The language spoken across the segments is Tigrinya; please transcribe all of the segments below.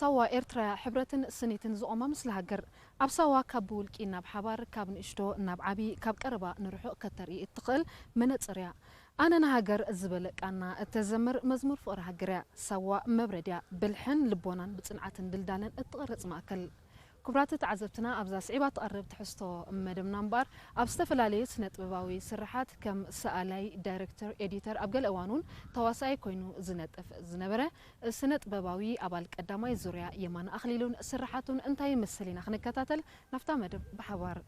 ሳዋ ኤርትራያ ሕብረትን ስኒትን ዝቖማ ምስሊ ሃገር። ኣብ ሳዋ ካብ ብውልቂ ናብ ሓባር፣ ካብ ንእሽቶ ናብ ዓቢ፣ ካብ ቀረባ ንርሑቕ ከተርኢ እትኽእል መነጽር እያ። ኣነ ንሃገር ዝበለ ቃና እተዘምር መዝሙር ፍቕሪ ሃገር እያ። ሳዋ መብረድ እያ። ብልሕን ልቦናን ብጽንዓትን ድልዳለን እትቐርጽ ማእከል። ክቡራት ተዓዘብትና፣ ኣብዛ ስዒባ ትቐርብ ትሕዝቶ መደብና እምበኣር፣ ኣብ ዝተፈላለዩ ስነ ጥበባዊ ስርሓት ከም ሰኣላይ፣ ዳይሬክተር፣ ኤዲተር፣ ኣብ ገለ እዋን እውን ተዋሳኣይ ኮይኑ ዝነጥፍ ዝነበረ ስነ ጥበባዊ ኣባል ቀዳማይ ዙርያ የማነ ኣኽሊሉን ስርሓቱን እንታይ ይመስል ኢና ክንከታተል ናብታ መደብ ብሓባር።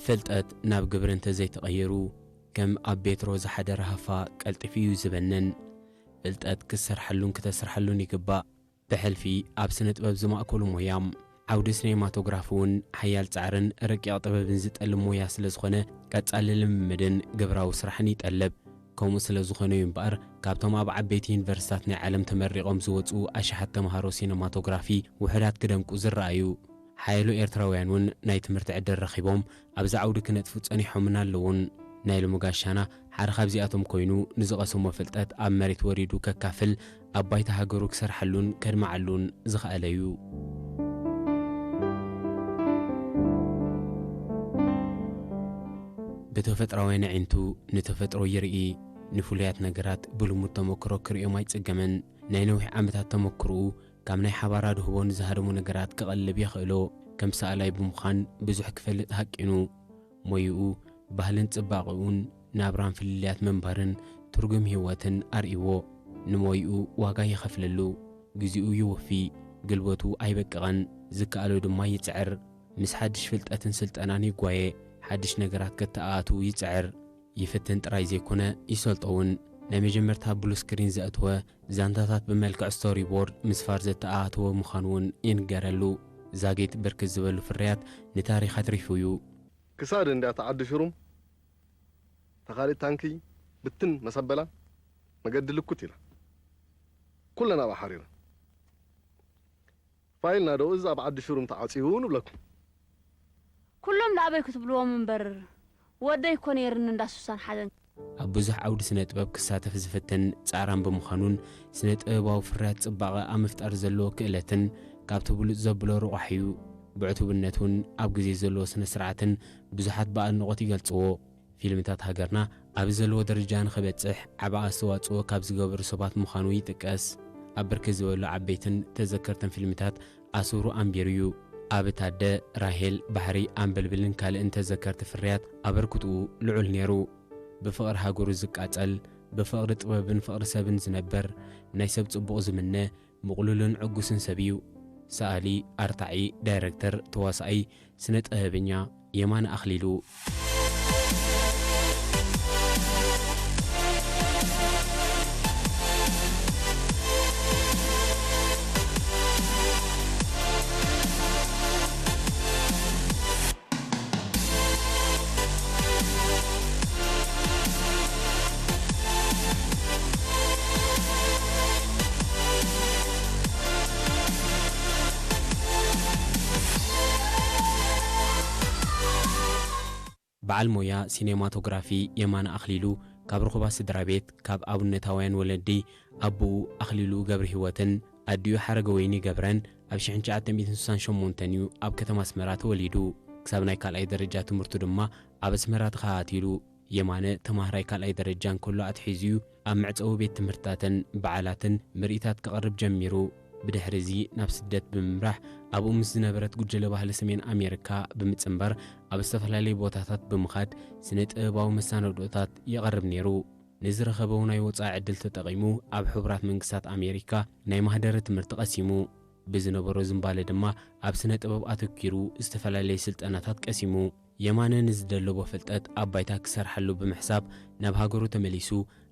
ፍልጠት ናብ ግብሪ እንተዘይተቐይሩ፣ ከም ኣብ ቤትሮ ዝሓደረ ሃፋ ቀልጢፉ እዩ ዝበንን። ፍልጠት ክትሰርሓሉን ክተስርሓሉን ይግባእ። ብሕልፊ ኣብ ስነ ጥበብ ዝማእከሉ ሞያ፣ ዓውዲ ሲኔማቶግራፊ እውን ሓያል ጻዕርን ረቂቕ ጥበብን ዝጠልብ ሞያ ስለ ዝኾነ፣ ቀጻሊ ልምምድን ግብራዊ ስራሕን ይጠልብ። ከምኡ ስለ ዝኾነ እዩ እምበኣር፣ ካብቶም ኣብ ዓበይቲ ዩኒቨርሲታት ናይ ዓለም ተመሪቖም ዝወጹ ኣሽሓት ተምሃሮ ሲነማቶግራፊ ውሑዳት ክደምቁ ዝረኣዩ። ሓያሎ ኤርትራውያን እውን ናይ ትምህርቲ ዕድል ረኺቦም ኣብዚ ዓውዲ ክነጥፉ ጸኒሖምን ኣለዉን። ናይ ሎሚ ጋሻና ሓደ ካብዚኣቶም ኮይኑ፣ ንዝቐሰሞ ፍልጠት ኣብ መሬት ወሪዱ ከካፍል፣ ኣብ ባይታ ሃገሩ ክሰርሓሉን ከድምዓሉን ዝኸኣለ እዩ። ብተፈጥራውያን ኣዒንቱ ንተፈጥሮ ይርኢ፣ ንፍሉያት ነገራት ብልሙድ ተመክሮ ክርእዮም ኣይጽገምን። ናይ ነዊሕ ዓመታት ተመክሮኡ ካብ ናይ ሓባር ኣድህቦ ንዝሃደሙ ነገራት ክቐልብ የኽእሎ። ከም ሰኣላይ ብምዃን ብዙሕ ክፈልጥ ሃቂኑ። ሞይኡ፣ ባህልን ጽባቐኡን ናብራን ፍልልያት ምንባርን ትርጉም ህይወትን ኣርእይዎ። ንሞይኡ ዋጋ ይኸፍለሉ። ግዜኡ ይወፊ፣ ግልበቱ ኣይበቅቕን፣ ዝከኣሎ ድማ ይጽዕር። ምስ ሓድሽ ፍልጠትን ስልጠናን ይጓየ፣ ሓድሽ ነገራት ከተኣኣቱ ይጽዕር። ይፍትን ጥራይ ዘይኮነ፣ ይሰልጦ እውን። ናይ መጀመርታ ብሉ ስክሪን ዘእተወ ዛንታታት ብመልክዕ ስቶሪ ቦርድ ምስፋር ዘተኣኣተወ ምዃኑ እውን ይንገረሉ። ዛጊት ብርክት ዝበሉ ፍርያት ንታሪኽ ኣትሪፉ እዩ። ክሳድ እንድያ እታ ዓዲ ሽሩም፣ እታ ካልእ ታንኪ ብትን መሰበላ መገዲ ልኩት ኢላ። ኩለን ኣብኣ ሓሪረን። ፋይልና ዶ እዚ ኣብ ዓዲ ሽሩም ተዓጽዩ ንብለኩም? ኩሎም ንኣበይ ክትብልዎም እምበር፣ ወደይ እኮ ነይርኒ እንዳ ሱሳን ሓዘን። ኣብ ብዙሕ ዓውዲ ስነ ጥበብ ክሳተፍ ዝፍትን ጻዕራም ብምዃኑን ስነ ጥበባዊ ፍርያት ጽባቐ ኣብ ምፍጣር ዘለዎ ክእለትን ካብቲ ብሉጽ ዘብሎ ርቑሕ እዩ። ብዕቱብነት እውን ኣብ ግዜ ዘለዎ ስነ ስርዓትን ብዙሓት ብኣድንቖት ይገልጽዎ። ፊልምታት ሃገርና ኣብ ዘለዎ ደረጃ ንኽበጽሕ ዓቢ ኣስተዋጽኦ ካብ ዝገበሩ ሰባት ምዃኑ ይጥቀስ። ኣብ ብርክት ዝበሉ ዓበይትን ተዘከርትን ፊልምታት ኣስሩ ኣንቢሩ እዩ። ኣብ ታደ፣ ራሄል፣ ባሕሪ ኣንበልብልን ካልእን ተዘከርቲ ፍርያት ኣበርክትኡ ልዑል ነይሩ። ብፍቕሪ ሃገሩ ዝቃጸል፣ ብፍቕሪ ጥበብን ፍቕሪ ሰብን ዝነብር፣ ናይ ሰብ ጽቡቕ ዝምነ፣ ምቕሉልን ዕጉስን ሰብ እዩ። ሰኣሊ፣ ኣርታዒ፣ ዳይረክተር፣ ተዋሳኣይ፣ ስነ ጥበበኛ የማነ ኣኽሊሉ። በዓል ሞያ ሲኔማቶግራፊ የማነ ኣኽሊሉ፣ ካብ ርኹባት ስድራ ቤት፣ ካብ ኣብነታውያን ወለዲ፣ ኣቦኡ ኣኽሊሉ ገብረሂወትን ኣዲኡ ሓረገወይኒ ገብረን፣ ኣብ ሽሕን ትሽዓተ ሚእትን ስሳን ሸሞንተን እዩ ኣብ ከተማ ኣስመራ ተወሊዱ። ክሳብ ናይ ካልኣይ ደረጃ ትምህርቱ ድማ ኣብ ኣስመራ ተኸታቲሉ። የማነ ተማሃራይ ካልኣይ ደረጃ እንከሎ ኣትሒዙ እዩ ኣብ መዕጸዊ ቤት ትምህርትታትን በዓላትን ምርኢታት ከቕርብ ጀሚሩ። ብድሕሪ እዚ ናብ ስደት ብምምራሕ፣ ኣብኡ ምስ ዝነበረት ጉጅለ ባህሊ ሰሜን ኣሜሪካ ብምጽንባር፣ ኣብ ዝተፈላለዩ ቦታታት ብምኻድ ስነ ጥበባዊ መሰናድኦታት የቕርብ ነይሩ። ንዝረኸቦ ናይ ወጻኢ ዕድል ተጠቒሙ፣ ኣብ ሕቡራት መንግስታት ኣሜሪካ ናይ ማህደረ ትምህርቲ ቀሲሙ። ብዝነበሮ ዝንባለ ድማ ኣብ ስነ ጥበብ ኣተኲሩ ዝተፈላለየ ስልጠናታት ቀሲሙ። የማነ ንዝደለቦ ፍልጠት ኣብ ባይታ ክሰርሓሉ ብምሕሳብ ናብ ሃገሩ ተመሊሱ፣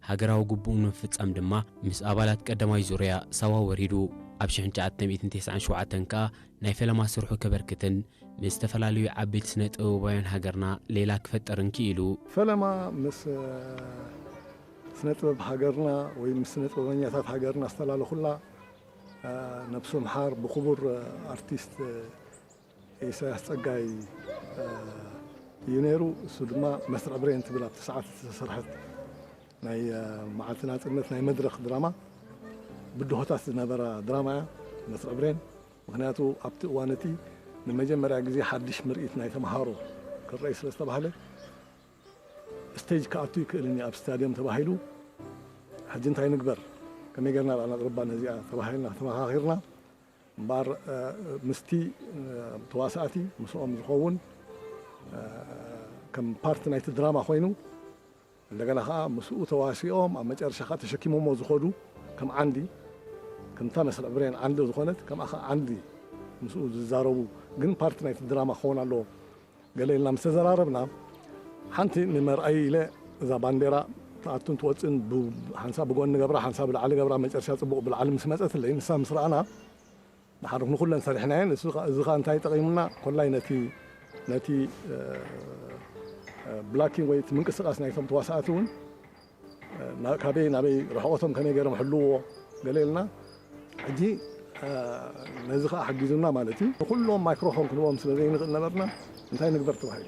ሃገራዊ ግቡኡ ንምፍጻም ድማ ምስ ኣባላት ቀዳማይ ዙርያ ሳዋ ወሪዱ። ኣብ ሽሕን ትሽዓተ ሚእትን ተስዓን ሸውዓተን ከኣ ናይ ፈለማ ስርሑ ከበርክትን ምስ ዝተፈላለዩ ዓበይቲ ስነ ጥበባውያን ሃገርና ሌላ ክፈጥርን ክኢሉ። ፈለማ ምስ፣ እ፣ ስነ ጥበብ ሃገርና ወይ ምስ ስነ ጥበበኛታት ሃገርና ዝተላለኹላ፣ እ፣ ነብሱ ምሓር ብክቡር፣ እ፣ ኣርቲስት፣ እ፣ ኢሳያስ ጸጋይ፣ እ፣ እዩ ነይሩ። እሱ ድማ መስርዕ ብሬን ትብል ኣብቲ ሰዓት ዝተሰርሐት ናይ፣ እ፣ መዓልቲ ናጽነት ናይ መድረኽ ድራማ ብድሆታት ዝነበራ ድራማ እያ መስርዕ ብሬን። ምኽንያቱ ኣብቲ እዋን እቲ ንመጀመርያ ግዜ ሓድሽ ምርኢት ናይ ተምሃሮ ክረኣይ ስለ ዝተባህለ፣ ስቴጅ ክኣቱ ይክእልን እዩ ኣብ ስታድዮም ተባሂሉ። ሕጂ እንታይ ንግበር? ከመይ ጌርና ደኣ ነቕርባ ነዚኣ? ተባሂልና ተመኻኺርና። እምበኣር፣ እ፣ ምስቲ፣ እ፣ ተዋሳእቲ ምስኦም ዝኸውን፣ እ፣ ከም ፓርቲ ናይቲ ድራማ ኮይኑ፣ እንደገና ኸኣ ምስኡ ተዋሲኦም ኣብ መጨረሻ ኸኣ ተሸኪሞሞ ዝኸዱ ከም ዓንዲ፣ ከምታ መስርዕ ብሬን ዓንዲ ዝኾነት፣ ከምኣ ኸኣ ዓንዲ ምስኡ ዝዛረቡ፣ ግን ፓርቲ ናይቲ ድራማ ክኸውን ኣለዎ። ገለ ኢልና ምስ ተዘራረብና፣ ሓንቲ ንመርኣዪ ኢለ እዛ ባንዴራ ትኣቱን ትወጽእን ብ-፣ ሓንሳብ ብጎኒ ገብራ፣ ሓንሳብ ብላዕሊ ገብራ፣ መጨረሻ ጽቡቕ ብላዕሊ ምስ መጸትለይ፣ ንሳ ምስ ረኣና፣ ድሓር ንኹለን ሰሪሕናየን። እሱ ኸ-፣ እዚ ኸኣ እንታይ ጠቒሙና? ኮላይ ነቲ፣ ነቲ፣ እ፣ እ፣ ብላኪንግ ወይ እቲ ምንቅስቓስ ናይቶም ተዋሳእቲ እውን፣ እ፣ ና-፣ ካበይ ናበይ ርሕቐቶም ከመይ ገይሮም ሕልውዎ ገለ ኢልና። ሕጂ፣ እ፣ ነዚ ኸኣ ሓጊዙና ማለት እዩ። ንኹሎም ማይክሮፎን ክንህቦም ስለ ዘይንኽእል ነበርና፣ እንታይ ንግበር ተባሂሉ።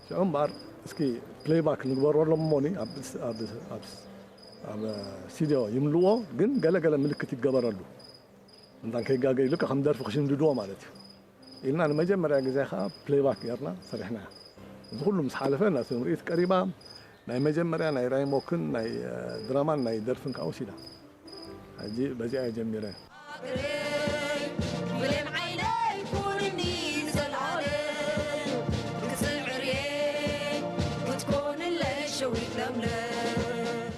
ሽዑ እምበኣር እስኪ ፕሌይባክ ንግበረሎም እሞኒ ኣብ፣ ኣብ፣ ኣብ፣ ኣብ ስቱድዮ ይምልዎ፣ ግን ገለ ገለ ምልክት ይገበረሉ። እንታን ከይጋገ ኢሉ ከም ደርፊ ክሽምድድዎ ማለት እዩ። ኢልና ንመጀመርያ ግዜ ኸኣ ፕሌይባክ ጌርና ሰሪሕናያ። እዚ ኩሉ ምስ ሓለፈ ናቲ ምርኢት ቀሪባ። ናይ መጀመርያ ናይ ራይሞክን ናይ፣ እ፣ ድራማን ናይ ደርፍን ከኣ ወሲዳ። ሕጂ በዚኣ እየ ጀሚረ። ሃገረይ ብሌን ዓይነይ ኩንኒ ንዘለኣለም ክጽዕር እየ ክትኮንለይ ሸዊት ለምለም።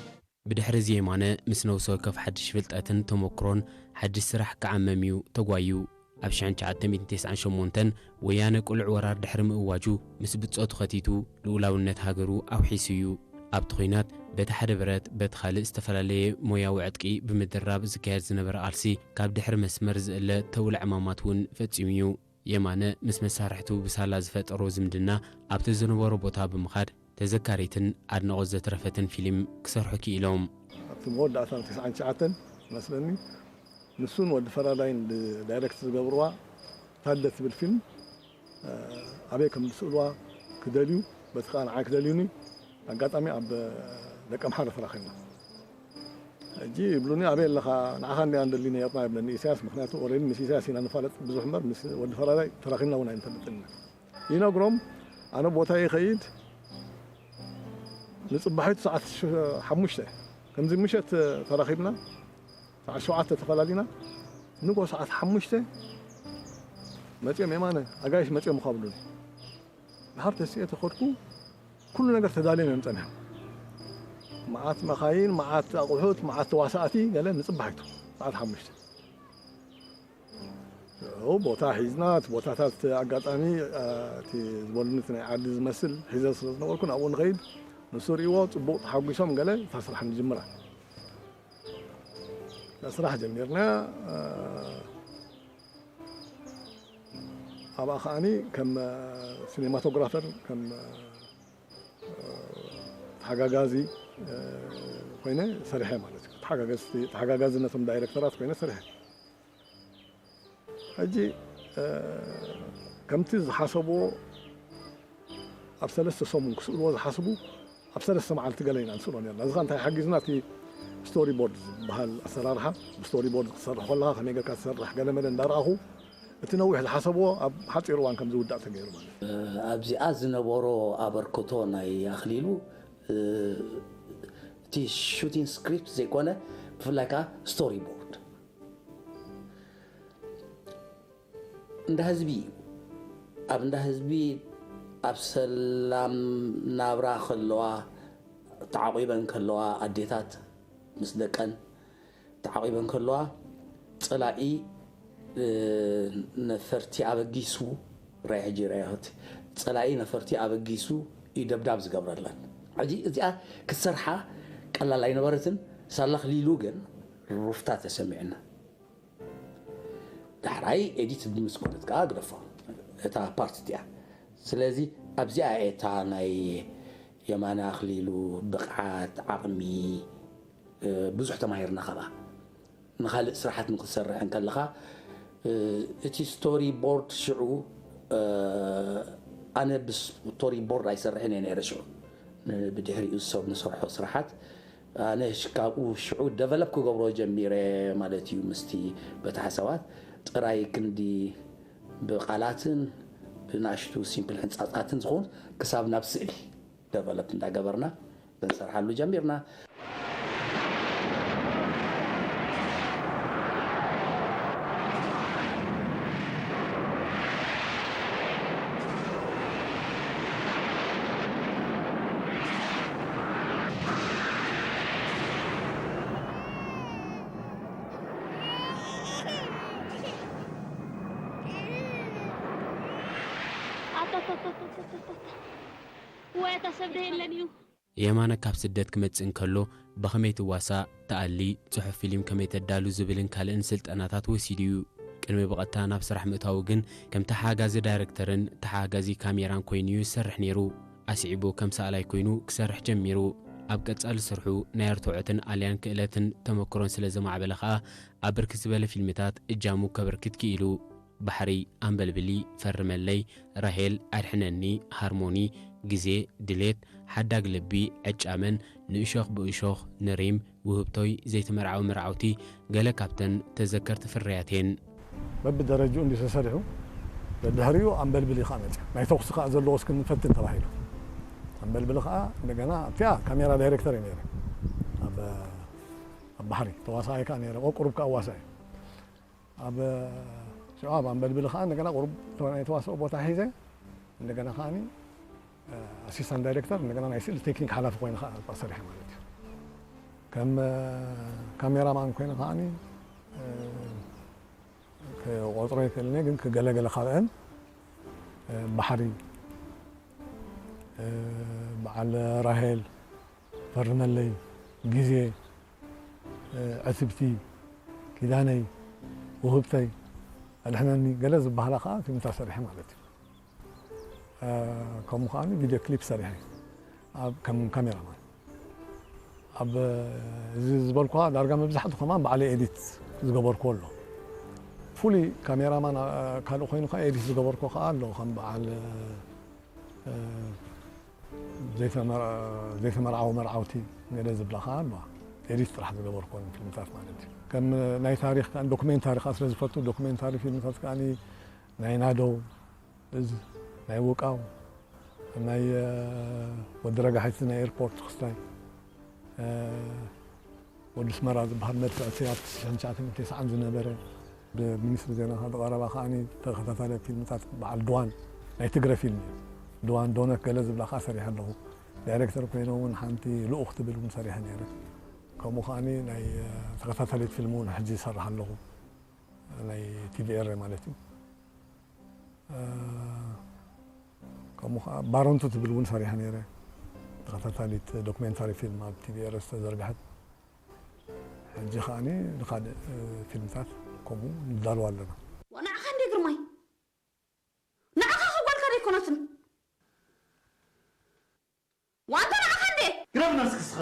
ብድሕሪ እዚ የማነ ምስ ነብሲ ወከፍ ሓድሽ ፍልጠትን ተመክሮን ሓድሽ ስራሕ ክዓመም እዩ ተጓዩ። ኣብ ሽሕን ትሽዓተ ሚእትን ተስዓን ሸሞንተን ወያነ ቅሉዕ ወራር ድሕሪ ምእዋጁ ምስ ብጾቱ ኸቲቱ ልኡላውነት ሃገሩ ኣውሒሱ እዩ። ኣብቲ ኹናት በቲ ሓደ ብረት በቲ ካልእ ዝተፈላለየ ሞያዊ ዕጥቂ ብምድራብ ዝካየድ ዝነበረ ቃልሲ ካብ ድሕሪ መስመር ዝእለ ተውለ ዕማማት እውን ፈጺሙ እዩ። የማነ ምስ መሳርሕቱ ብሳላ ዝፈጠሮ ዝምድና ኣብቲ ዝነበሮ ቦታ ብምኻድ ተዘካሪትን ኣድናቖት ዘትረፈትን ፊልም ክሰርሑ ክኢሎም። ኣብቲ መወዳእታ ተስዓን ትሽዓተን መስለኒ ንሱን ወዲ ፈራዳይን ድ-፣ ዳይሬክት ዝገብርዋ ታደ ትብል ፊልም፣ እ፣ ኣበይ ከም ዝስእልዋ ክደልዩ፣ በቲ ኸኣ ንዓይ ክደልዩኒ፣ ኣጋጣሚ ኣብ ደቀምሓረ ተራኺብና። ሕጂ ይብሉኒ፣ "ኣበይ ኣለኻ? ንዓኻ እንዲና ንደሊ ነይርና" ይብለኒ ኢሳያስ። ምኽንያቱ ኦሬዲ ምስ ኢሳያስ ኢና ንፋለጥ ብዙሕ እምበር ምስ ወዲ ፈራዳይ ተራኺብና እውን ኣይንፈልጥን ኢና። ይነግሮም፣ ኣነ ቦታየ ይኸይድ፣ ንጽባሒቱ ሰዓት ሽ-፣ ሓሙሽተ፣ ከምዚ ምሸት ተራኺብና፣ ሰዓት ሸውዓተ ተፈላሊና፣ ንጎ ሰዓት ሓሙሽተ መጺኦም፣ "የማነ፣ ኣጋይሽ መጺኦም እኳ" ብሉኒ። ድሓር ተሲኤ ተኸድኩ፣ ኩሉ ነገር ተዳልዮም እዮም ጸኒሖም። መዓት መኻይን፣ መዓት ኣቑሑት፣ መዓት ተዋሳእቲ፣ ገለ ንጽባሒቱ ሰዓት ሓሙሽተ። ሽዑ ቦታ ሒዝና፣ እቲ ቦታታት ኣጋጣሚ፣ እ፣ እቲ ዝበሉኒ እቲ ናይ ዓዲ ዝመስል ሒዘ ስለ ዝነበርኩ ናብኡ ንኸይድ፣ ንሱ ርእይዎ ጽቡቕ ተሓጒሶም ገለ እታ ስራሕ ንጅምራ። እታ ስራሕ ጀሚርና፣ እ፣ ኣብኣ ከኣኒ ከም፣ እ፣ ሲኔማቶግራፈር፣ ከም፣ እ፣ ተሓጋጋዚ፣ እ፣ ኮይነ ሰሪሐ ማለት እዩ። ተሓጋገዝቲ-፣ ተሓጋጋዚ ነቶም ዳይሬክተራት ኮይነ ሰሪሐ። ሕጂ፣ እ፣ ከምቲ ዝሓሰብዎ ኣብ ሰለስተ ሰሙን ክስእልዎ ዝሓስቡ ኣብ ሰለስተ መዓልቲ ገለ ኢና ንስእሎ ነርና። እዚ ኸኣ እንታይ ሓጊዝና? እቲ ስቶሪ ቦርድ ዝበሃል ኣሰራርሓ፣ ብስቶሪ ቦርድ ክትሰርሕ ከለኻ ከመይ ጌርካ ትሰርሕ፣ ገለ መለ እንዳረኣኹ፣ እቲ ነዊሕ ዝሓሰብዎ ኣብ ሓጺር እዋን ከም ዝውዳእ ተገይሩ ማለት እዩ። ኣብዚኣ ዝነበሮ ኣበርክቶ ናይ ኣኽሊሉ፣ እ፣ እቲ ሹቲንግ ስክሪፕት ዘይኮነ፣ ብፍላይ ከኣ ስቶሪ ቦርድ። እንዳ ህዝቢ እዩ። ኣብ እንዳ ህዝቢ ኣብ ሰላም ናብራ ከለዋ፣ ተዓቂበን ከለዋ ኣዴታት ምስ ደቀን ተዓቂበን ከለዋ፣ ጸላኢ፣ እ፣ ነፈርቲ ኣበጊሱ፣ ራይ ሕጂ ራይ ሆት፣ ጸላኢ ነፈርቲ ኣበጊሱ እዩ ደብዳብ ዝገብረለን። ሕጂ እዚኣ ክትሰርሓ ቀላል ኣይነበረትን። ሳላ ኣኽሊሉ ግን ሩፍታ ተሰሚዕና። ዳሕራይ ኤዲት ምስ ኮነት ከኣ ግደፎ፣ እታ ፓርት እቲኣ። ስለዚ ኣብዚኣ እየ እታ ናይ የማነ ኣኽሊሉ ብቕዓት፣ ዓቕሚ፣ እ፣ ብዙሕ ተማሂርና ካብኣ። ንኻልእ ስራሓት ንክትሰርሕ እንከለኻ፣ እ፣ እቲ ስቶሪ ቦርድ ሽዑ፣ እ፣ ኣነ ብስቶሪ ቦርድ ኣይሰርሕን እየ ነይረ ሽዑ። ን-፣ ብድሕሪኡ ሰብ ንሰርሖ ስራሓት፣ ኣነ ሽ-፣ ካብኡ ሽዑ ደቨሎፕ ክገብሮ ጀሚረ ማለት እዩ። ምስቲ በታ ሓሳባት ጥራይ ክንዲ ብቓላትን ብናሽቱ ሲምፕል ሕንጻጻትን ዝኸውን ክሳብ ናብ ስእሊ ደቨሎፕ እንዳገበርና ክንሰርሓሉ ጀሚርና። ኣታታታታታታ። ወይ ኣታ ሰብ ዶ የለን እዩ? የማነ ካብ ስደት ክመጽእ እንከሎ ብኸመይ ትዋሳእ፣ ትኣሊ፣ ጽሑፍ ፊልም ከመይ ተዳሉ ዝብልን ካልእን ስልጠናታት ወሲዱ እዩ። ቅድሚ ብቐጥታ ናብ ስራሕ ምእታዉ ግን ከም ተሓጋዚ ዳይረክተርን ተሓጋዚ ካሜራን ኮይኑ እዩ ዝሰርሕ ነይሩ። ኣስዒቡ ከም ሰኣላይ ኮይኑ ክሰርሕ ጀሚሩ። ኣብ ቀጻሊ ስርሑ ናይ ኣርትዖትን ኣልያን ክእለትን ተመክሮን ስለ ዘማዕበለ ከኣ ኣብ ብርክት ዝበለ ፊልምታት እጃሙ ከበርክት ክኢሉ። ባሕሪ፣ ኣምበልብሊ፣ ፈርመለይ፣ ራሄል፣ ኣድሕነኒ፣ ሃርሞኒ፣ ግዜ፣ ድሌት፣ ሓዳግ ልቢ፣ ዕጫመን፣ ንእሾኽ ብእሾኽ፣ ንሪም፣ ውህብቶይ፣ ዘይተመርዓዊ መርዓውቲ ገለ ካብተን ተዘከርቲ ፍርያት እየን። በብደረጅኡ እንዲ ተሰሪሑ፣ ደድሕሪኡ ኣምበልብሊ ከኣ መጽእ። ናይ ተኹሲ ከኣ ዘለዎ እስኪ ንፈትን ተባሂሉ። ኣምበልብሊ ከኣ እንደገና ኣብቲኣ ካሜራ ዳይሬክተር እየ ነይረ። ኣብ፣ ኣብ ባሕሪ ተዋሳኣይ ከኣ ነይረ። ቁሩብ ከኣ ዋሳእ እየ። ኣብ ሽዑ ኣብ ኣምበልብል ከኣ እንደገና ቁሩብ ናይ ተዋስኦ ቦታ ሒዘ፣ እንደገና ከኣኒ፣ እ፣ ኣሲስታንት ዳይሬክተር፣ እንደገና ናይ ስእሊ ቴክኒክ ሓላፊ ኮይነ ከኣ ሰሪሐ ማለት እዩ። ከም፣ እ፣ ካሜራማን ኮይነ ከኣኒ፣ እ፣ ክቆጽሮ ይክእልኒ፣ ግን ክገለገለ ካብአን፣ እ፣ ባሕሪ፣ እ፣ በዓል ራሄል፣ ፈርመለይ፣ ግዜ፣ እ፣ ዕትብቲ፣ ኪዳነይ፣ ውህብተይ፣ ኣድሕነኒ፣ ገለ ዝበሃላ ከኣ ፊልምታት ሰሪሐ ማለት እዩ። እ፣ ከምኡ ከኣ ቪድዮ ክሊፕ ሰሪሐ ኣብ፣ ከም ካሜራማን። ኣብ፣ እዚ ዝበልኩኻ ዳርጋ መብዛሕቱ ከማን ባዕለይ ኤዲት ዝገበርኩዎ ኣሎ። ፍሉይ ካሜራማን፣ እ፣ ካልእ ኮይኑ ከኣ ኤዲት ዝገበርኩዎ ከኣ ኣሎ፣ ከም በዓል፣ እ፣ ዘይተመር-፣ ዘይተመርዓዊ መርዓውቲ ገለ ዝብላ ከኣ ኣለዋ። ኤዲት ጥራሕ ዝገበርኩወን ፊልምታት ማለት እዩ። ከም ናይ ታሪኽ ከኣ፣ ዶክሜንታሪ ከኣ ስለ ዝፈቱ፣ ዶክሜንታሪ ፊልምታት ከኣ ናይ ናደው፣ እዚ ናይ ውቃው፣ ናይ፣ እ፣ ወዲ ረጋሒቲ ናይ ኤርፖርት ክስታይ፣ እ፣ ወዲ ኣስመራ ዝበሃል መድፍዕቲ ኣብቲ ሽሕን ትሽዓተ ሚእትን ተስዓን ዝነበረ፣ ብሚኒስትሪ ዜና ካብ ዝቐረባ ከኣ ተኸታታሊ ፊልምታት በዓል ድዋን ናይ ትግረ ፊልም እዩ። ድዋን ዶነት ገለ ዝብላ ከኣ ሰሪሐ ኣለኹ። ዳይሬክተር ኮይነ እውን ሓንቲ ልኡኽ ትብል እውን ሰሪሐ ነይረ። ከምኡ ከኣ ናይ፣ እ፣ ተኸታታሊት ፊልም እውን ሕጂ ይሰርሕ ኣለኹ። ናይ ቲ ቪ ኤር ማለት እዩ። እ፣ ከምኡ ከኣ ባረንቱ ትብል እውን ሰሪሐ ነይረ። ተኸታታሊት ዶክሜንታሪ ፊልም ኣብ ቲ ቪ ኤር ዝተዘርግሐት። ሕጂ ከኣ ንኻልእ፣ እ፣ ፊልምታት ከምኡ ንዳለዋ ኣለና። ንዓኻ እንዴ ግርማይ? ንዓኻ ከ ጓልካ ዶ ኣይኮነትን? ዋንታ ንዓኻ እንዴ? ግረፍ ነብስክ እስኻ።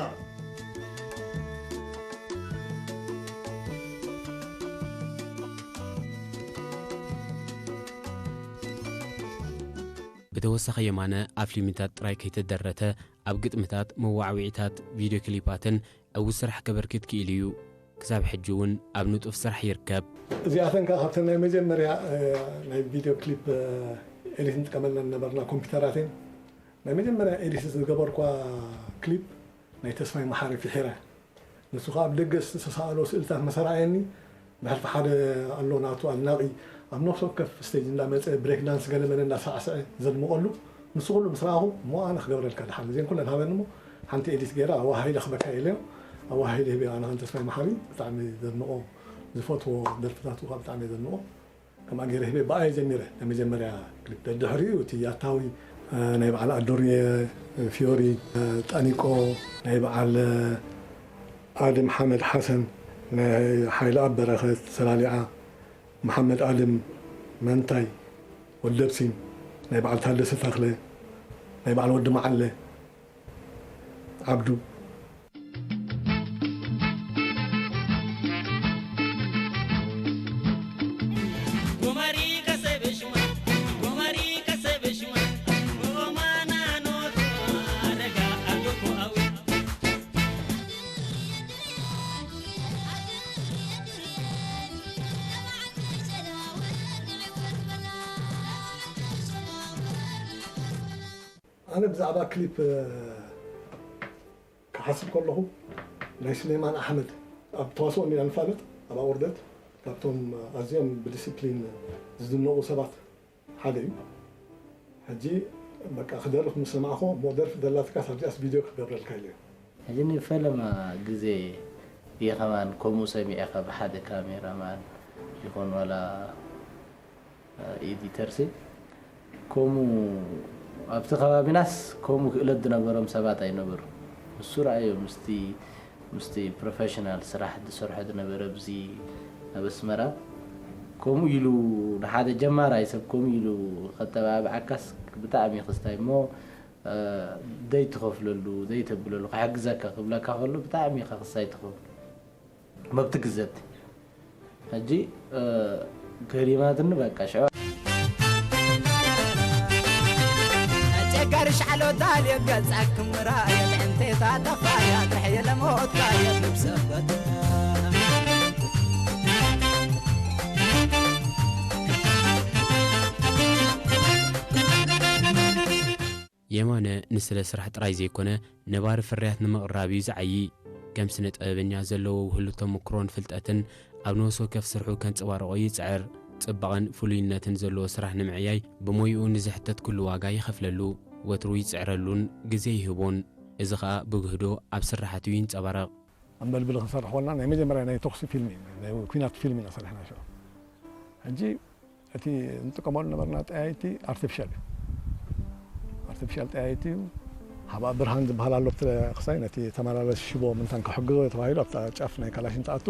ብተወሳኺ የማነ ኣብ ፊልምታት ጥራይ ከይተደረተ ኣብ ግጥምታት፣ መዋዕዊዒታት፣ ቪድዮ ክሊፓትን ዕዉት ስራሕ ከበርክት ክኢሉ እዩ። ክሳብ ሕጂ እውን ኣብ ንጡፍ ስራሕ ይርከብ። እዚኣተን ከኣ ካብተን ናይ መጀመርያ፣ እ፣ ናይ ቪድዮ ክሊፕ፣ እ፣ ኤዲት ንጥቀመለን ነበርና ኮምፒውተራት እየን። ናይ መጀመርያ ኤዲት ዝገበርኳ ክሊፕ ናይ ተስፋይ መሓሪ ፊሒራ። ንሱ ከኣ ኣብ ደገ ዝተሳእሎ ስእልታት ምስ ኣርኣየኒ፣ ብሕልፊ ሓደ ኣሎ ናቱ ኣድናቒ፣ ኣብ ነፍሲ ወከፍ ስቴጅ እንዳመጸ ብሬክ ዳንስ ገለ መለ እንዳሳዕስዐ ዘድምቐሉ፣ ንሱ ኩሉ ምስ ረኣኹ፣ እሞ ኣነ ክገብረልካ ደሓን፣ እዘን ኩለን ሃበኒ እሞ፣ ሓንቲ ኤዲት ገይረ ኣዋሃሂደ ክበካ ኢለዮ። ኣዋሃሂደ ህበዮ። ኣነ ከም ተስፋይ መሓሪ ብጣዕሚ ዘድንቖ፣ ዝፈትዎ ደርፍታቱ ከኣ ብጣዕሚ እየ ዘድንቖ። ከምኣ ገይረ ህበ ብኣየ ጀሚረ፣ ናይ መጀመርያ ክሊፕ። ደድሕሪኡ እቲ ያታዊ፣ እ፣ ናይ በዓል ኣዶርየ፣ እ፣ ፊዮሪ፣ እ፣ ጠኒቆ፣ ናይ በዓል፣ እ፣ ኣድም ሓመድ ሓሰን፣ ናይ ሓይለኣብ በረኸት፣ ሰላሊዓ፣ መሓመድ ኣድም፣ መንታይ፣ ወዲ ደብሲን፣ ናይ በዓል ታደሰ ተኽለ፣ ናይ በዓል ወዲ መዓለ፣ ዓብዱ። ኣነ ብዛዕባ ክሊፕ ክሓስብ ከለኹ፣ ናይ ስሌማን ኣሕመድ፣ ኣብ ተዋስኦ ሜዳ ንፋለጥ፣ ኣብ ኣቑርደት ካብቶም ኣዝዮም ብዲሲፕሊን ዝድነቑ ሰባት ሓደ እዩ። ሕጂ በቃ ክደርፍ ምስ ሰማዕኹ፣ እሞ ደርፊ ደላትካስ ኣብዚኣስ ቪድዮ ክገብረልካ ኢለ። ሕጂ ንፈለማ ግዜ እየ ከማን ከምኡ ሰሚዐ፣ ካብ ሓደ ካሜራማን ይኹን ዋላ ኤዲተርሲ፣ ከምኡ ኣብቲ ከባቢናስ ከምኡ ክእለት ዝነበሮም ሰባት ኣይነበሩ። ንሱ ረኣዮ ምስቲ ምስቲ ፕሮፌሽናል ስራሕ ዝሰርሖ ዝነበረ ኣብዚ ኣብ ኣስመራ፣ ከምኡ ኢሉ ንሓደ ጀማራይ ሰብ ከምኡ ኢሉ ከተባብዓካስ ብጣዕሚ ክስታይ እሞ፣ እ፣ ዘይትኸፍለሉ ዘይተብለሉ ክሕግዘካ ክብለካ ከሎ ብጣዕሚ ኢኻ ክስታይ ትኸውን። መብቲ ግዘት ሕጂ፣ እ፣ ገሪማትኒ በቃ ሽዑ። ጨጋር ሻዕሎታ ልገጻ ክምራ የምዕንቴታ ጠፋያ ትሕየ ለሞትካ የልብሰበት። የማነ ንስለ ስራሕ ጥራይ ዘይኮነ ነባሪ ፍርያት ንምቕራብ እዩ ዝዓዪ። ከም ስነ ጥበበኛ ዘለዎ ውህሉል ተመክሮን ፍልጠትን ኣብ ነፍሲ ወከፍ ስርሑ ከንጸባርቖ ይጽዕር። ጽባቐን ፍሉይነትን ዘለዎ ስራሕ ንምዕያይ ብሞይኡ ንዝሕተት ኩሉ ዋጋ ይኸፍለሉ። ወትሩ ይጽዕረሉን ግዜ ይህቦን። እዚ ኸኣ ብግህዶ ኣብ ስርሓቱ ይንጸባረቕ። ኣንበልብል ክንሰርሕ ከለና ናይ መጀመርያ ናይ ተኹሲ ፊልም እዩ፣ ናይ ኲናት ፊልም ኢና ሰሪሕና ሽዑ። ሕጂ እቲ እንጥቀመሉ ነበርና ጠያይቲ ኣርቲፊሻል እዩ። ኣርቲፊሻል ጠያይቲ እዩ። ሃባ ብርሃን ዝበሃል ኣሎ ኣብቲ ክሳይ ነቲ ተመላለሲ ሽቦ ምንታን ክሕግዞ ተባሂሉ ኣብታ ጫፍ ናይ ካላሽን ትኣቱ።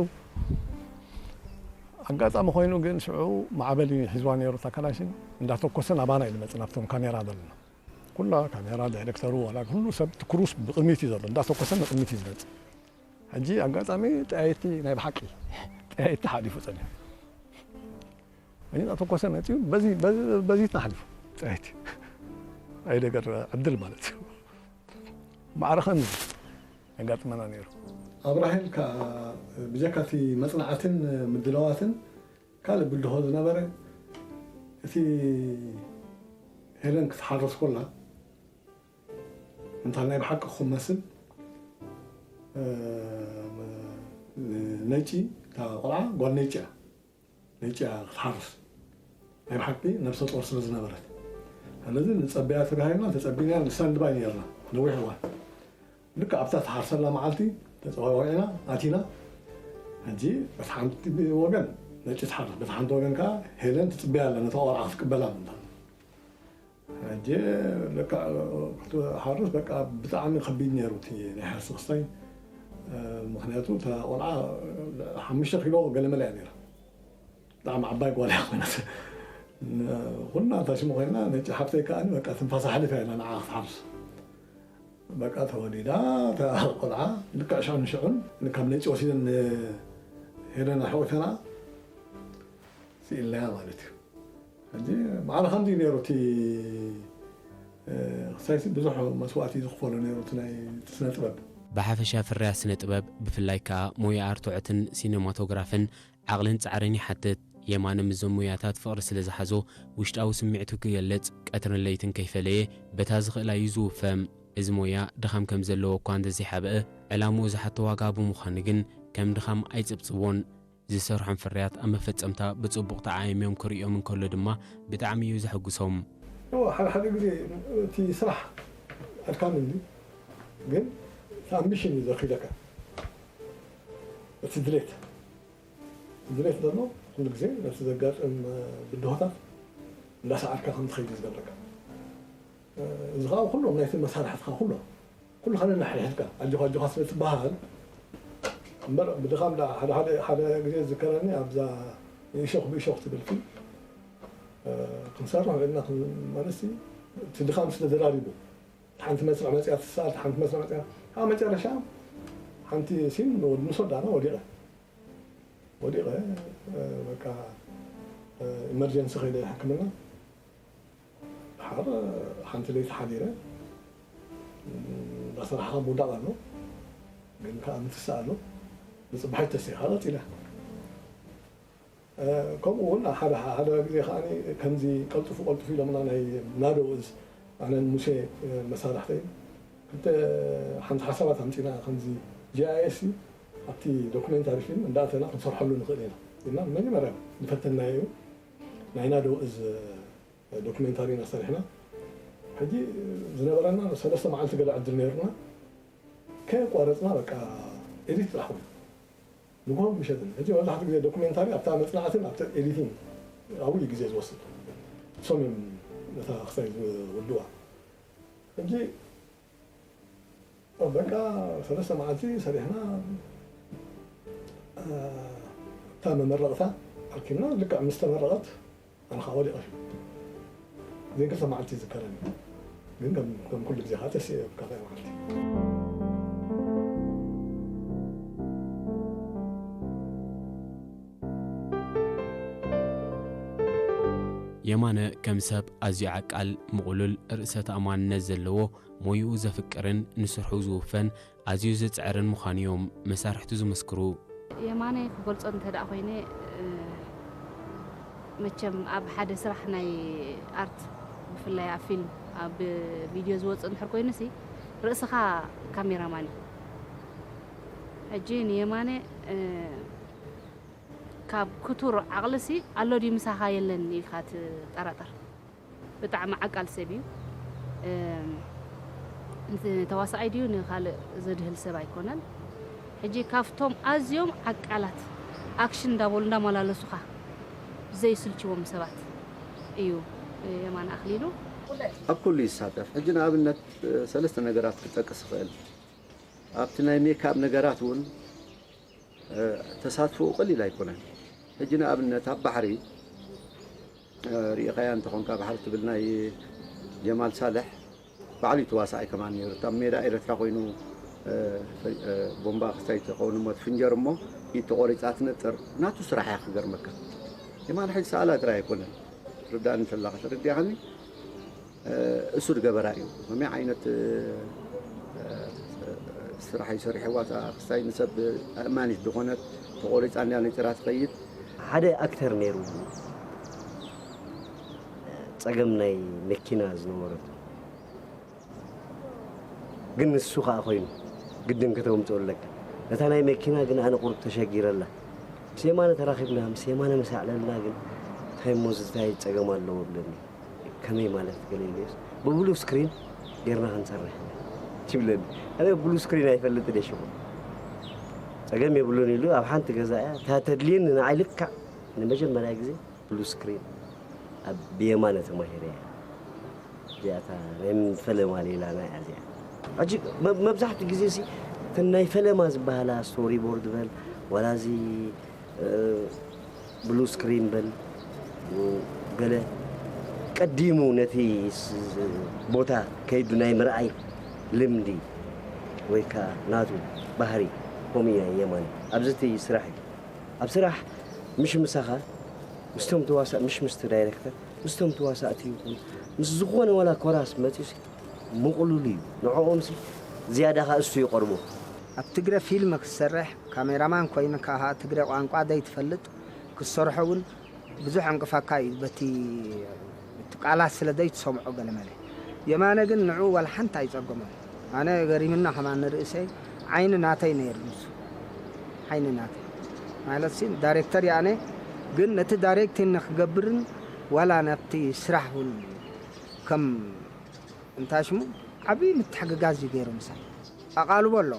ኣጋጣሚ ኮይኑ ግን ሽዑ ማዕበል እዩ ሒዝዋ ነይሩ እታ ካላሽን እንዳተኮሰ ናባና እዩ ዝመጽእ ናብቶም ካሜራ ዘለና። ኩላ ካሜራ ዳይሬክተሩ ዋላ ኩሉ ሰብ ትኩሩስ ብቕድሚት እዩ ዘሎ እንዳተኮሰ ንቕድሚት እዩ ዝመጽእ። ሕጂ ኣጋጣሚ ጠያይቲ ናይ ብሓቂ ጠያይቲ ሓሊፉ ጸኒሑ። ሕጂ እናተኮሰ መጺኡ በዚ በዚ ተሓሊፉ ጠያይቲ ኣይደገር ዕድል ማለት እዩ። ማዕረ ከምዚ የጋጥመና ነይሩ። ኣብ ራሄል ከኣ ብጀካ እቲ መጽናዕትን ምድላዋትን ካልእ ብድሆ ዝነበረ እቲ ሄለን ክትሓርስ ኮላ እንታ ናይ ብሓቂ ክመስል ነጪ እታ ቆልዓ ጓል ነጭ እያ። ነጭ እያ ክትሓርስ ናይ ብሓቂ ነብሰ ጦር ስለ ዝነበረት። ስለዚ ንጸበያ ተባሂልና ተጸቢና ንስታንድባይ ነርና ነዊሕ እዋን። ልክዕ ኣብታ ትሓርሰላ መዓልቲ ተጸዋዊዕና ኣቲና። ሕጂ በቲ ሓንቲ ወገን ነጭ ትሓርስ በቲ ሓንቲ ወገን ከኣ ሄለን ትጽበያ ኣላ ነታ ቆልዓ ክትቅበላ ምንታ። ሕጂ በቃ ክትሓርስ በቃ ብጣዕሚ ከቢድ ነይሩ እቲ ናይ ሓርሲ ክስታይ። ምክንያቱ እታ ቆልዓ ሓሙሽተ ኪሎ ገለመለ እያ ነይራ። ብጣዕሚ ዓባይ ጓል እያ ኮይናት። ኩልና እታ ሽሙ ኮይና ነጭ ሓፍተይ ከኣ በቃ ትንፋሳ ሓሊፋ ኢላ ንዓ ክትሓርስ። በቃ ተወሊዳ እታ ቆልዓ ልክዕ ሽዑ ንሽዑን ካብ ነጭ ወሲደን ሄደን ኣሕቑፈና ስኢልናያ ማለት እዩ። ሕጂ ማዕረ ከምዚ እዩ ነይሩ እቲ ክሳይሲ ብዙሕ መስዋእቲ ዝኽፈሎ ነይሩ እቲ ናይ ስነ ጥበብ። ብሓፈሻ ፍርያት ስነ ጥበብ ብፍላይ ከኣ ሞያ ኣርትዖትን ሲነማቶግራፍን ዓቕልን ጻዕርን ይሓትት። የማነ ምስዞም ሞያታት ፍቕሪ ስለ ዝሓዞ ውሽጣዊ ስምዒቱ ክገልጽ ቀትርን ለይትን ከይፈለየ በታ ዝኽእላ እዩ ዝውፈ። እዚ ሞያ ድኻም ከም ዘለዎ እኳ እንተዘይሓብአ ዕላምኡ ዝሓቶ ዋጋ ብምዃኑ ግን ከም ድኻም ኣይጽብጽቦን። ዝሰርሖም ፍርያት ኣብ መፈጸምታ ብጽቡቕ ተዓሚሞም ክርእዮም እንከሎ ድማ ብጣዕሚ እዩ ዘሐጉሶም። እወ፣ ሓደ ሓደ ግዜ እቲ ስራሕ ኣድካሚ እንድዩ፣ ግን እቲ ኣምቢሽን እዩ ዘኽኢለካ። እቲ ድሌት፣ እቲ ድሌት ዘሎ ኩሉ ግዜ ነቲ ዘጋጥም ብድሆታት እንዳሰዓርካ ከም ትኸይድ እዩ ዝገብረካ። እዚ ከዓ ኩሎም ናይቲ መሳርሕትኻ ኩሎም ኩልኻ ነንሕድሕድካ ኣጆኻ ኣጆኻ ስለ ትበሃል እምበር ብድኻም ደኣ ሓደ ሓደ ሓደ ግዜ ዝዝከረኒ ኣብዛ ንእሾኽ ብእሾኽ ትብል ፊልም ክንሰርሕ ውዒልና ማለትሲ እቲ ድኻም ስለ ደራሪቡ ሓንቲ መስርዕ መፅያ ትሰኣል ሓንቲ መስርዕ መፅያ ኣብ መጨረሻ ሓንቲ ሲን ንወድ-፣ ምስ ወዳእና ወዲቐ። ወዲቐ፣ እ፣ በቃ፣ እ፣ ኢመርጀንሲ ከይደ ሕክምና። ድሓር፣ እ፣ ሓንቲ ለይቲ ሓዲረ። እ፣ እንዳሰራሕኻ ምውዳቕ ኣሎ። ግን ከኣ ምትሳእ ኣሎ። ንጽባሒት ተሲኻ ቀጺለ። እ፣ ከምኡ እውን ሓደ፣ ሓደ ግዜ ከኣ ከምዚ ቀልጥፉ ቀልጥፉ ኢሎምና ናይ ናዶ እዝ፣ ኣነን ሙሴ፣ እ፣ መሳርሕተይ ክልተ ሓንቲ ሓሳባት ኣምጺና ከምዚ ጂ ኣይ ኤስ ኣብቲ ዶኩሜንታሪ ፊልም እንዳእተና ክንሰርሐሉ ንኽእል ኢና ኢልና መጀመርያ ዝፈተናዮ እዩ። ናይ ናዶ እዝ ዶኩሜንታሪ ኢና ሰሪሕና። ሕጂ ዝነበረና ሰለስተ መዓልቲ ገለ ዕድል ነይሩና። ከየቋረጽና በቃ ኤዲት ጥራሕ ኮይኑ። ንግሆን ምሸትን። ሕጂ መብዛሕትኡ ግዜ ዶኩሜንታሪ ኣብታ መጽናዕትን ኣብቲ ኤዲቲንግ ዓብዪ ግዜ ዝወስድ። እሶም እዮም ነታ ክሳይ ዝውድዋ። ሕጂ በቃ ሰለስተ መዓልቲ ሰሪሕና፣ እ፣ እታ መመረቕታ ኣርኪብና። ልክዕ ምስ ተመረቐት ኣነ ኸዓ ወዲቐ። ግን ክልተ መዓልቲ ይዝከረኒ። ግን ከም፣ ከም ኩሉ ግዜ ኸዓ ተሲኤ ኣብ ካልኣይ መዓልቲ። የማነ ከም ሰብ ኣዝዩ ዓቃል፣ ምቑሉል፣ ርእሰ ተኣማንነት ዘለዎ፣ ሞይኡ ዘፍቅርን ንስርሑ ዝውፈን፣ ኣዝዩ ዝጽዕርን ምዃኑ እዮም መሳርሕቱ ዝምስክሩ። የማነ ክገልጾ እንተ ደኣ ኮይነ፣ እ፣ መቸም ኣብ ሓደ ስራሕ ናይ ኣርት፣ ብፍላይ ኣብ ፊልም፣ ኣብ ቪድዮ ዝወጽእ እንድሕር ኮይኑሲ፣ ርእስኻ ካሜራማን እዩ። ሕጂ ንየማነ፣ እ፣ ካብ ክቱር ዓቕልሲ ኣሎ ድዩ ምሳኻ የለን ኢልካ ትጠራጠር። ብጣዕሚ ዓቃል ሰብ እዩ። እም፣ ንተዋሳኣይ ድዩ ንኻልእ ዘድህል ሰብ ኣይኮነን። ሕጂ ካብቶም ኣዝዮም ዓቃላት፣ ኣክሽን እንዳበሉ እንዳመላለሱኻ ዘይስልችዎም ሰባት እዩ የማነ ኣኽሊሉ። ኣብ ኩሉ ይሳተፍ። ሕጂ ንኣብነት ሰለስተ ነገራት ክጠቅስ እኽእል። ኣብቲ ናይ ሜክኣፕ ነገራት እውን ተሳትፎኡ ቀሊል ኣይኮነን። ሕጂ ንኣብነት ኣብ ባሕሪ ርኢኻያ እንተኾንካ፣ ባሕሪ ትብል ናይ ጀማል ሳልሕ ባዕሉ እዩ ተዋሳኣይ ከማን ነይሩ። ኣብ ሜዳ ኤረትራ ኮይኑ ቦምባ ክስታይ ትኸውን እሞ ትፍንጀር እሞ ኢድ ተቖሪጻ ትነጥር። ናቱ ስራሕ እያ ክገርመካ። የማን ሕጂ ሰኣላ ጥራይ ኣይኮነን። ትርዳእኒ እንተላ ከተረዲኣኒ እሱ ዝገበራ እዩ። ከመይ ዓይነት ስራሕ እዩ ሰሪሕዋ? እታ ክስታይ ንሰብ ኣእማኒት ዝኾነት ተቖሪጻ እንድያ ነጢራ ትኸይድ። ሓደ ኣክተር ነይሩ ጸገም ናይ መኪና ዝነበረቱ፣ ግን ንሱ ከኣ ኮይኑ ግድን ከተምጽኦ ኣለካ። ነታ ናይ መኪና ግን ኣነ ቁሩብ ተሸጊረላ። ምስ የማነ ተራኺብና፣ ምስ የማነ ምስ ኣዕለልና ግን እንታይ እሞ እዚ እንታይ ጸገም ኣለዎ ብለኒ። ከመይ ማለት ገለ ኢለዮስ፣ ብብሉ ስክሪን ጌርና ክንሰርሕ ኢና ትብለኒ። ኣነ ብሉ ስክሪን ኣይፈልጥን እየ ሽዑ። ጸገም የብሉን ኢሉ ኣብ ሓንቲ ገዛ እያ፣ እታ ተድልየኒ ንዓይ ልክዕ ንመጀመርያ ግዜ ብሉ ስክሪን ኣብ ብየማነ ተማሂረ እየ። እዚኣ እታ ናይ ፈለማ ሌላና እያ እዚኣ። ሕጂ መብዛሕትኡ ግዜ ሲ እተን ናይ ፈለማ ዝበሃላ ስቶሪ ቦርድ በል ዋላ እዚ ብሉ ስክሪን በል ገለ ቀዲሙ ነቲ ቦታ ከይዱ ናይ ምርኣይ ልምዲ ወይ ከዓ ናቱ ባህሪ ከምኡ እዩ ናይ የማነ ኣብዚ እቲ ስራሕ እዩ ኣብ ስራሕ ምሽ ምሳኻ ምስቶም ተዋሳእ ምሽ ምስቲ ዳይረክተር ምስቶም ተዋሳእቲ ይኹን ምስ ዝኾነ ዋላ ኮራስ መፂኡሲ ምቕሉል እዩ ንዕኦም ሲ ዝያዳ ኸዓ እሱ ይቐርቦ። ኣብ ትግረ ፊልም ክትሰርሕ ካሜራማን ኮይንካ ኸዓ ትግረ ቋንቋ ዘይትፈልጥ ክትሰርሖ እውን ብዙሕ ዕንቅፋካ እዩ በቲ እቲ ቃላት ስለ ዘይትሰምዖ ገለመለ የማነ ግን ንዕኡ ዋላ ሓንቲ ኣይጸገሞን ኣነ ገሪምና ከማን ንርእሰይ ዓይኒ ናተይ ነይሩ ንሱ ዓይኒ ናተይ ማለትሲ ዳይሬክተር እየ ኣነ ግን ነቲ ዳይሬክቲንግ ንክገብርን ዋላ ናብቲ ስራሕ እውን ከም እንታይ ሽሙ ዓብዪ ምትሕግጋዝ እዩ ገይሩ ምሳይ ኣቓልቦ ኣሎ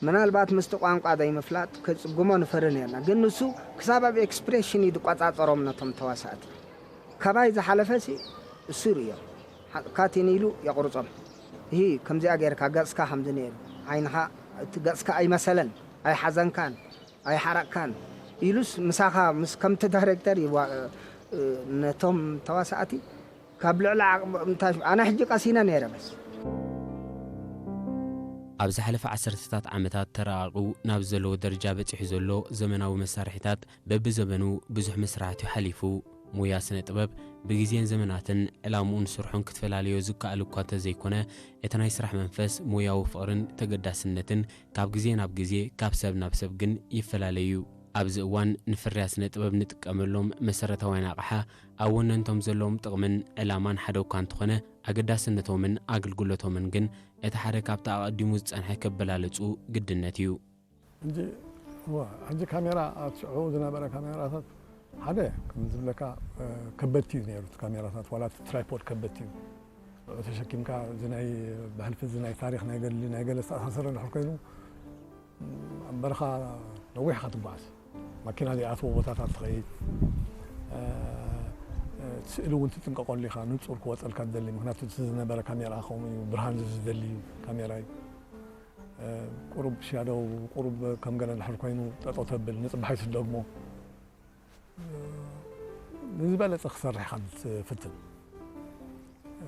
ምናልባት ምስቲ ቋንቋ ዘይምፍላጥ ከጽግሞ ንፈሪ ነርና ግን ንሱ ክሳብ ኣብ ኤክስፕሬሽን እዩ ዝቆጻጸሮም ነቶም ተዋሳእቲ ካባይ ዝሓለፈሲ እሱ ይርእዮም ካቲን ኢሉ የቑርጾም እሂ ከምዚኣ ገይርካ ገጽካ ከምዚ ነይሩ ዓይንኻ እቲ ገጽካ ኣይመሰለን ኣይሓዘንካን ኣይሓረቕካን ኢሉስ ምሳኻ ምስ ከምቲ ዳይሬክተር ነቶም ተዋሳእቲ ካብ ልዕሊ ዓቕሚ እንታይ ኣነ ሕጂ ቀሲነ ነይረ በስ ኣብ ዝሓለፈ ዓሰርተታት ዓመታት ተራቒቑ ናብ ዘለዎ ደረጃ በጺሑ ዘሎ ዘመናዊ መሳርሒታት በብዘበኑ ብዙሕ መስራሕቲ ሓሊፉ። ሞያ ስነ ጥበብ ብግዜን ዘመናትን ዕላምኡን ስርሑን ክትፈላለዮ ዝከኣል እኳ እንተዘይኮነ፣ እቲ ናይ ስራሕ መንፈስ ሞያዊ ፍቕርን ተገዳስነትን ካብ ግዜ ናብ ግዜ ካብ ሰብ ናብ ሰብ ግን ይፈላለ እዩ። ኣብዚ እዋን ንፍርያት ስነ ጥበብ ንጥቀመሎም መሰረታውያን ኣቕሓ ኣብ ወነንቶም ዘለዎም ጥቕምን ዕላማን ሓደ እኳ እንተኾነ፣ ኣገዳስነቶምን ኣገልግሎቶምን ግን እቲ ሓደ ካብቲ ኣቐዲሙ ዝጸንሐ ከበላልጹ ግድነት እዩ። ሕጂ፣ እዋ፣ ሕጂ ካሜራ ኣብ ሽዑ ዝነበረ ካሜራታት ሓደ ከም ዝብለካ፣ እ፣ ከበድቲ እዩ ነይሩ እቲ ካሜራታት፣ ዋላ እቲ ትራይፖድ ከበድቲ እዩ። ንዕኡ ተሸኪምካ እዚ ናይ ብሕልፊ እዚ ናይ ታሪኽ ናይ ገድሊ ናይ ገለ ዝተኣሳሰረ እንድሕር ኮይኑ፣ ኣብ በረኻ ነዊሕ ኢኻ ትጓዓዝ። ማኪና ዘይኣትዎ ቦታታት ትኸይድ። እ፣ እ፣ ስእሊ እውን ትጥንቀቐሉ ኢኻ፣ ንጹር ክወጸልካ ትደሊ። ምኽንያቱ እቲ ዝነበረ ካሜራ ከምኡ እዩ፣ ብርሃን ዝደሊ ካሜራ እዩ። እ፣ ቁሩብ ሻዶው፣ ቁሩብ ከም ገለ እንድሕር ኮይኑ ጠጠው ተብል፣ ንጽባሕ ኣይትደግሞ። እ፣ ንዝበለጸ ክሰርሕ ኢኻ ትፍትን። እ፣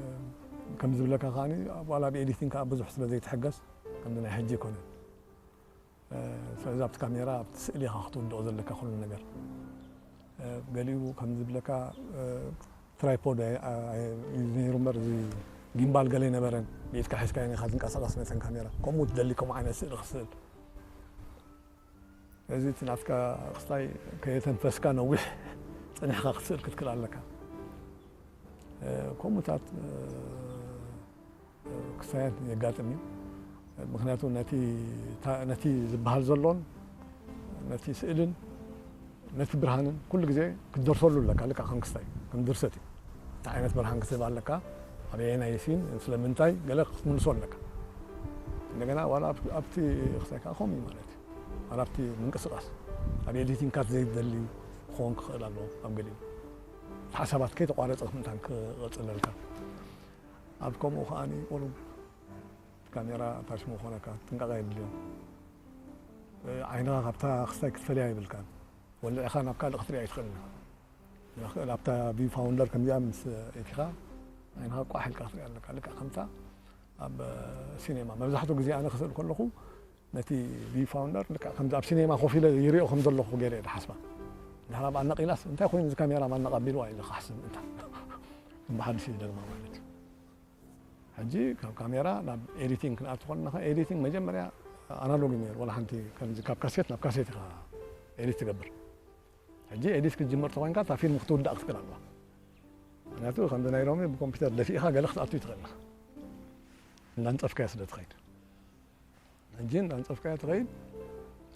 ከም ዝብለካ ከኣ ዋላ ኣብ ኤዲቲንግ ከኣ ብዙሕ ስለ ዘይትሕገዝ ከምዚ ናይ ሕጂ ኣይኮነን። እ፣ ስለዚ ኣብቲ ካሜራ፣ ኣብቲ ስእሊ ኢኻ ክትውድኦ ዘለካ ኩሉ ነገር። እ፣ ገሊኡ ከም ዝብለካ፣ እ፣ ትራይፖድ ኣይ-፣ ኣይ-፣ እዩ ነይሩ እምበር፣ እዚ ጊምባል ገለ ኣይነበረን። ብኢድካ ሒዝካየን ኢኻ ትንቀሳቐስ ነተን ካሜራ። ከምኡ ትደሊ፣ ከምኡ ዓይነት ስእሊ ክትስእል። እዚ እቲ ናትካ ክስታይ ከየተንፈስካ ነዊሕ ጸኒሕካ ክትስእል ክትክእል ኣለካ። እ፣ ከምኡታት፣ እ፣ ክስታያት የጋጥም እዩ። ምኽንያቱ ነቲ፣ ታ-፣ ነቲ ዝበሃል ዘሎን ነቲ ስእልን ነቲ ብርሃንን ኩሉ ግዜ ክትደርሰሉ ኣለካ። ልክዕ ከም ክስታይ፣ ከም ድርሰት እዩ። እንታይ ዓይነት ብርሃን ክትህብ ኣለካ፣ ኣበየናይ ሲን፣ ስለምንታይ፣ ገለ ክትምልሶ ኣለካ። እንደገና ዋላ ኣብ-፣ ኣብቲ ክስታይ ከኣ ከምኡ እዩ ማለት እዩ። ዋላ ኣብቲ ምንቅስቓስ፣ ኣብ ኤዲቲንግ ካት ዘይትደሊ ክኸውን ክኽእል ኣለዎ። ኣብ ገሊኡ ሓሳባት ከይተቋረጸ ምእንታን ክቐጽለልካ። ኣብ ከምኡ ከኣ ቁሩብ ካሜራ ታሽሙ ክኾነካ ጥንቃቐ የድልዮ። እ፣ ዓይንኻ ካብታ ክስታይ ክትፈልያ የብልካን። ወሊዕኻ ናብ ካልእ ክትሪኣ ኣይትኽእልን ኢኻ። ንኽእል ኣብታ ቪው ፋውንደር ከምዚኣ ምስ እቲኻ ዓይንኻ ቋሕ ኢልካ ክትሪኣ ኣለካ። ልክዕ ከምታ ኣብ ሲኔማ። መብዛሕትኡ ግዜ ኣነ ክስእል ከለኹ ነቲ ቪው ፋውንደር ልክዕ ከምዚ ኣብ ሲኔማ ኮፍ ኢለ ይሪኦ ከም ዘለኹ ገይረ እየ ዝሓስባ። ድሕር ኣብኣ ነቒላስ እንታይ ኮይኑ እዚ ካሜራ ማን ነቓቢልዋ ኢለ ክሓስብ ምእንታ። ብሓድሽ እዩ ደግማ ማለት እዩ። ሕጂ ካብ ካሜራ ናብ ኤዲቲንግ ክንኣቱ ከለና፣ ኤዲቲንግ መጀመርያ ኣናሎግ እዩ ነይሩ። ዋላ ሓንቲ ከምዚ ካብ ካሴት ናብ ካሴት ኢኻ ኤዲት ትገብር። ሕጂ ኤዲት ክትጅምር ተኾይንካ እታ ፊልም ክትውዳእ ክትክእል ኣለዋ። ምክንያቱ ከምዚ ናይ ሎሚ ብኮምፒውተር ደፊእኻ ገለ ክትኣቱ ይትኽእል ኢኻ። እንዳንጸፍካዮ ስለ ትኸይድ። ሕጂ እንዳንጸፍካዮ ትኸይድ።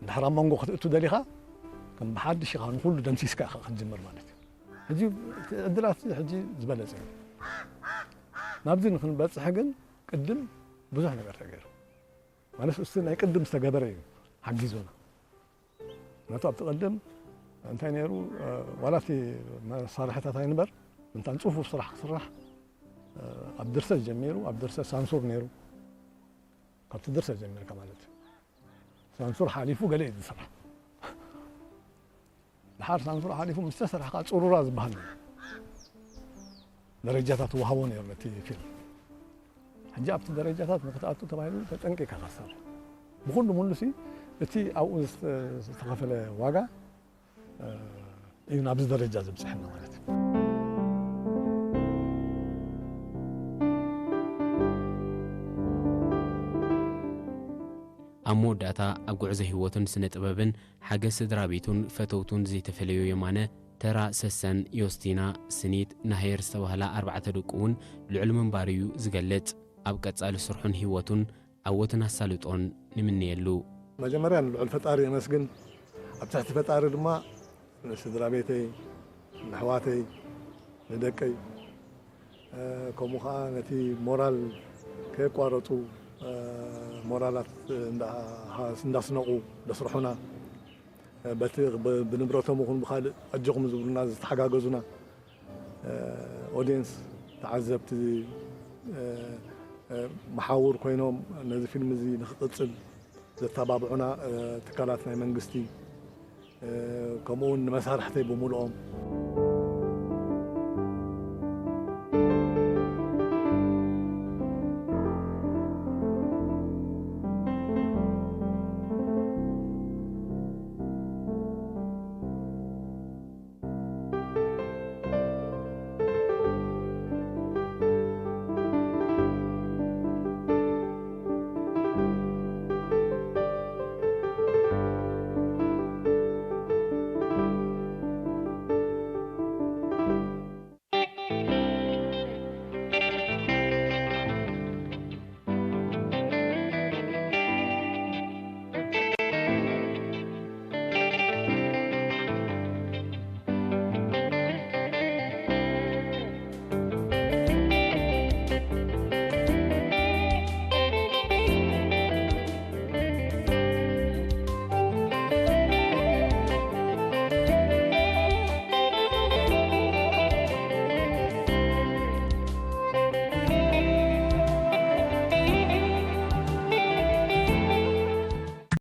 እንድሕር ኣብ መንጎ ክትእቱ ደሊኻ፣ ከም ብሓድሽ ኢኻ ንኹሉ ደምሲስካ ኢኻ ክትጅምር ማለት እዩ። ሕጂ እቲ ዕድላት ሕጂ ዝበለጸ እዩ። ናብዚ ንክንበጽሕ ግን ቅድም ብዙሕ ነገር ተገይሩ። ማለት እሱ ናይ ቅድም ዝተገበረ እዩ ሓጊዙና። ምክንያቱ ኣብቲ ቅድም እንታይ ነይሩ፣ እ፣ ዋላ እቲ መሳርሕታት ኣይንበር፣ እንታን ጽፉፍ ስራሕ ክስራሕ፣ እ፣ ኣብ ድርሰት ጀሚሩ፣ ኣብ ድርሰት ሳንሱር ነይሩ። ካብቲ ድርሰት ጀሚርካ ማለት እዩ። ሳንሱር ሓሊፉ ገለ እዩ ዝስራሕ። ድሓር ሳንሱር ሓሊፉ ምስ ተሰርሐ ከዓ ጽሩራ ዝበሃል ደረጃታት ወሃቦ ነይሩ ነቲ ፊልም። ሕጂ ኣብቲ ደረጃታት ንክትኣቱ ተባሂሉ ተጠንቂካ ክትሰርሕ። ብኹሉ ሙሉሲ እቲ ኣብኡ ዝተ-፣ ዝተኸፈለ ዋጋ፣ እ፣ እዩ ናብዚ ደረጃ ዘብጽሐና ማለት እዩ። ኣብ መወዳእታ ኣብ ጉዕዞ ህይወቱን ስነ ጥበብን ሓገዝ ስድራ ቤቱን ፈተውቱን ዘይተፈለዮ የማነ፣ ተራ ሰሰን፣ ዮስቲና፣ ስኒት፣ ናሄር ዝተባህላ ኣርባዕተ ደቁ እውን ልዑል ምንባሩ እዩ ዝገልጽ። ኣብ ቀጻሊ ስርሑን ህይወቱን ዓወትን ኣሳልጦን ንምነየሉ። መጀመርያ ንልዑል ፈጣሪ የመስግን። ኣብ ትሕቲ ፈጣሪ ድማ ንስድራ ቤተይ፣ ንኣሕዋተይ፣ ንደቀይ፣ እ፣ ከምኡ ኸዓ ነቲ ሞራል ከየቋረጹ፣ እ፣ ሞራላት እንዳ-፣ እንዳስነቑ ዘስርሑና፣ እ፣ በቲ ብ-፣ ብንብረቶም ይኹን ብኻልእ ኣጆኹም ዝብሉና፣ ዝተሓጋገዙና፣ እ፣ ኦድየንስ፣ ተዓዘብቲ፣ እ፣ እ፣ መሓውር ኮይኖም ነዚ ፊልም እዚ ንክቕጽል ዘተባብዑና፣ እ፣ ትካላት ናይ መንግስቲ፣ እ፣ ከምኡ እውን ንመሳርሕተይ ብምሉኦም።